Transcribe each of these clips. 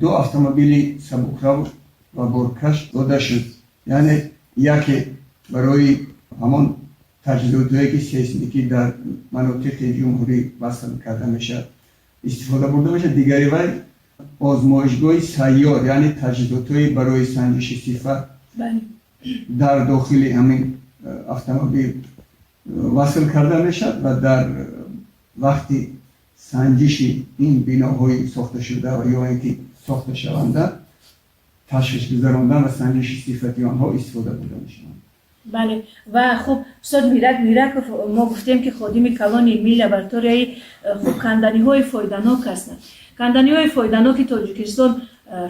Ду автомобили сабукрав ва боркаш дода шуд, яъне яке барои ҳамон таҷҳизотҳое, ки сейсмикӣ дар манотиқи ҷумҳурӣ васл карда мешавад, истифода бурда мешавад, дигари вай озмоишгоҳи сайёр, яъне таҷҳизотҳои барои санҷиши сифат дар дохили ҳамин автомобил васл карда мешавад ва дар вақти санҷиши ин биноҳои сохташуда ва ё ин ки сохташаванда, ташхис гузарондан ва санҷиши сифати онҳо истифода бурда мешаванд. Бале, ва хуб, устод Мирак Мираков, мо гуфтем, ки ходими калони илмии лабораторияи хуб, канданиҳои фоиданок ҳастанд. Канданиҳои фоиданоки Тоҷикистон,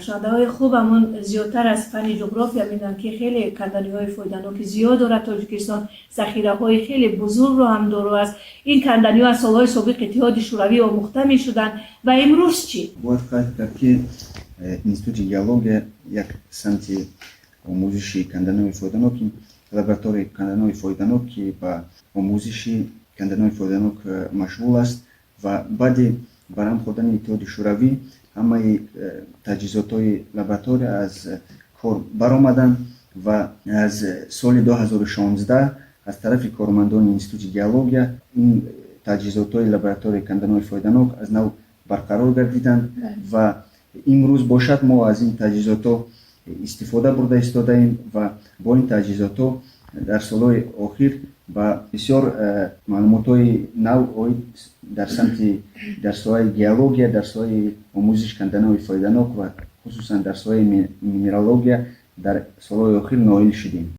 шунавандаҳои хубамон зиёдтар аз фанни ҷуғрофия медонанд, ки хеле канданиҳои фоиданоки зиёд дорад Тоҷикистон, захираҳои хеле бузургро ҳам доро аст. Ин канданиҳо аз солҳои собиқ Иттиҳоди Шӯравӣ омӯхта мешуданд ва имрӯз чӣ? Бояд қайд кард, ки Институти геология як самти омӯзиши канданиҳои фоиданок, лабораторияи канданиҳои фоиданок, ки ба омӯзиши канданиҳои фоиданок машғул аст, ва баъди барҳам хӯрдани Иттиҳоди Шӯравӣ ҳамаи таҷҳизотҳои лаборатория аз кор баромаданд ва аз соли 2016 аз тарафи кормандони Институти геология ин таҷҳизотҳои лабораторияи канданиҳои фоиданок аз нав барқарор гардиданд ва имрӯз бошад, мо аз ин таҷҳизотҳо истифода бурда истодаем ва бо ин таҷҳизотҳо дар солҳои охир ба бисёр маълумотҳои нав оид дар самти, дар соҳаи геология, дар соҳаи омӯзиши канданиҳои фоиданок ва хусусан дар соҳаи минералогия дар солҳои охир ноил шудем.